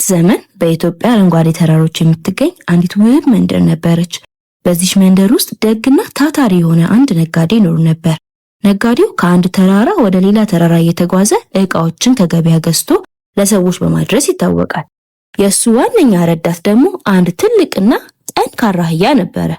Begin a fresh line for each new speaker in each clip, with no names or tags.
ዘመን በኢትዮጵያ አረንጓዴ ተራሮች የምትገኝ አንዲት ውብ መንደር ነበረች። በዚች መንደር ውስጥ ደግና ታታሪ የሆነ አንድ ነጋዴ ይኖር ነበር። ነጋዴው ከአንድ ተራራ ወደ ሌላ ተራራ እየተጓዘ ዕቃዎችን ከገበያ ገዝቶ ለሰዎች በማድረስ ይታወቃል። የእሱ ዋነኛ ረዳት ደግሞ አንድ ትልቅና ጠንካራ አህያ ነበረ።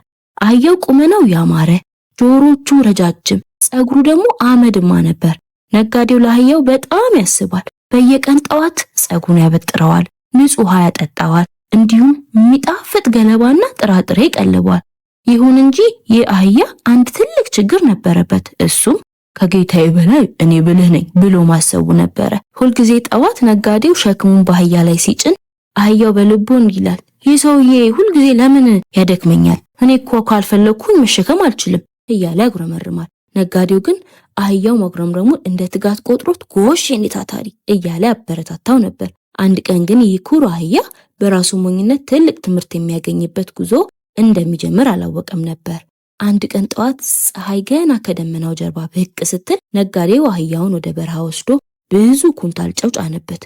አህያው ቁመናው ያማረ፣ ጆሮቹ ረጃጅም፣ ፀጉሩ ደግሞ አመድማ ነበር። ነጋዴው ለአህያው በጣም ያስባል። በየቀን ጠዋት ፀጉሩን ያበጥረዋል፣ ንጹህ ውሃ ያጠጣዋል፣ እንዲሁም የሚጣፍጥ ገለባና ጥራጥሬ ይቀልበዋል። ይሁን እንጂ ይህ አህያ አንድ ትልቅ ችግር ነበረበት። እሱም ከጌታዬ በላይ እኔ ብልህ ነኝ ብሎ ማሰቡ ነበረ። ሁልጊዜ ጠዋት ነጋዴው ሸክሙን በአህያ ላይ ሲጭን አህያው በልቡ እንዲህ ይላል፣ ይህ ሰውዬ ሁልጊዜ ለምን ያደክመኛል? እኔ እኮ ካልፈለግኩኝ መሸከም አልችልም እያለ ያጉረመርማል። ነጋዴው ግን አህያው ማጉረምረሙን እንደ ትጋት ቆጥሮት ጎሽ የኔ ታታሪ እያለ ያበረታታው ነበር። አንድ ቀን ግን ይህ ኩሩ አህያ በራሱ ሞኝነት ትልቅ ትምህርት የሚያገኝበት ጉዞ እንደሚጀምር አላወቀም ነበር። አንድ ቀን ጠዋት ፀሐይ ገና ከደመናው ጀርባ ብቅ ስትል ነጋዴው አህያውን ወደ በረሃ ወስዶ ብዙ ኩንታል ጨው ጫነበት።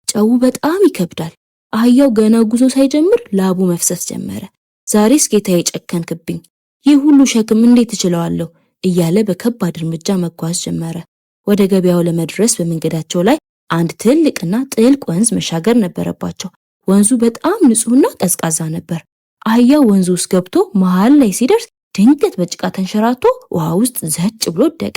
ጨው በጣም ይከብዳል። አህያው ገና ጉዞ ሳይጀምር ላቡ መፍሰስ ጀመረ። ዛሬስ ጌታዬ ጨከንክብኝ፣ ይህ ሁሉ ሸክም እንዴት እችለዋለሁ? እያለ በከባድ እርምጃ መጓዝ ጀመረ። ወደ ገበያው ለመድረስ በመንገዳቸው ላይ አንድ ትልቅና ጥልቅ ወንዝ መሻገር ነበረባቸው። ወንዙ በጣም ንጹሕና ቀዝቃዛ ነበር። አህያው ወንዙ ውስጥ ገብቶ መሃል ላይ ሲደርስ ድንገት በጭቃ ተንሸራቶ ውሃ ውስጥ ዘጭ ብሎ ወደቀ።